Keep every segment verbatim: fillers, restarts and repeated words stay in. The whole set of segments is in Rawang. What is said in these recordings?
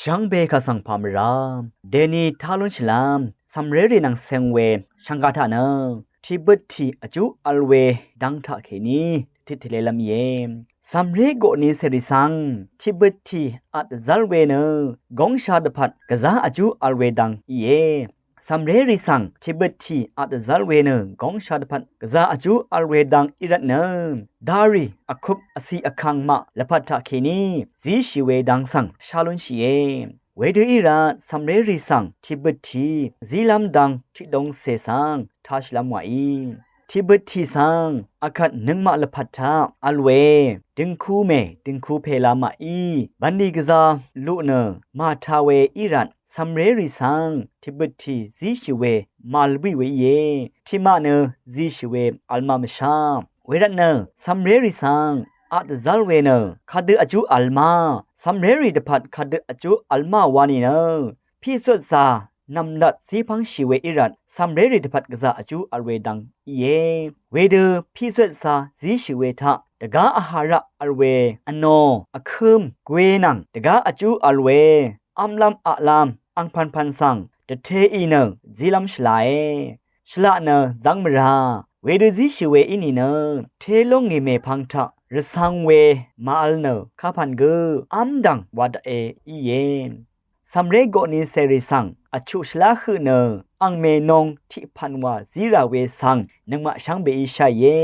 Dv́ngbe kà svng pà mvrá dèni tá lúnshìlv́m cv̀mrérì nvng ceng we shvngka taq nø tiq bøt tì vjú vl we dv́ng taqkèní tiq tvlelv́m íe. Cv̀mré goqni cèrì svng tiq bøt tì at dvzv́l we nø góngsha dvpvt gvzá vjú vl we dv́ng íe. Cv̀mrérì svng tiq bøt tì at dvzv́l we nø góngsha dvpvt gvzá vjú vl we dv́ng í rvt nø darì vkup vci vkvng maq lvpat taqkèní zíshì we dv́ng svng shá lúnshìe. Wedø í rvt cv̀mrérì svng tiq bøt tì zílv́m dv́ng tiqdongcè svng táshìlv́m wàí. Tiq bøt tì svng akvt nøngmaq lvpat taq vl we døngku mè døngku pèla maqí bv̀nlì gvzá luq nø màta we í rvt cv̀mrérì svng tiq bøt tì zíshì we màvl bǿì we íe. Tiqmaq nø zíshì we vl má mvshá. Wervt nø cv̀mrérì svng at dvzv́l we nø kadø vjú vl má, cv̀mrérì dvpvt kadø vjú vl má wa nìnø pí cutza nv̀mlat zí pv́ngshì we í rvt cv̀mrérì dvpvt gvzá vjú vl we dv́ng íe. Wedø pí cutza zíshì we taq dvgá vhàraq vl we vnò vkǿm gwe nvng dvgá vjú vl we v́mlv́m aqlv́m angpv̀npv̀n svng dvteì nø zílv́m shvlae. Shvlaq nø zv́ng mvrá wedø zíshì we í nìnø té lúngì mèpvng taq rvcv̄ng we màvl nø kapv̀n gø v́mdv̀ng wa daqe íe. Cv̀mré goqni cèrì svng vchuq shvlá høq nø ang mènung tiqpv̀n wà zí rà we svng nøngmaq shvngbeí sháìe.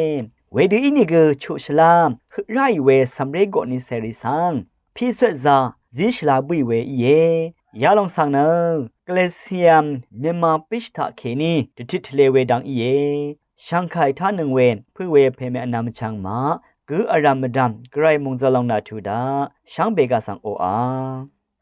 Wedø ínìgø chuq shvlá høq ráì we cv̀mré goqni cèrì svng pí cutza zí shvlá bǿì we íe. Yalòng svng nø Galatiam mvmá bísh taqkèní dvtit tvle we dv́ng íe. Shv̀ngkàì tánøng we pø̄ we pèmè vnvm vchvng maq gǿ vrv̀m mvdv̀m gvray mòngzv̄n lòng nà tuq daq shvngbe gà svng oqà.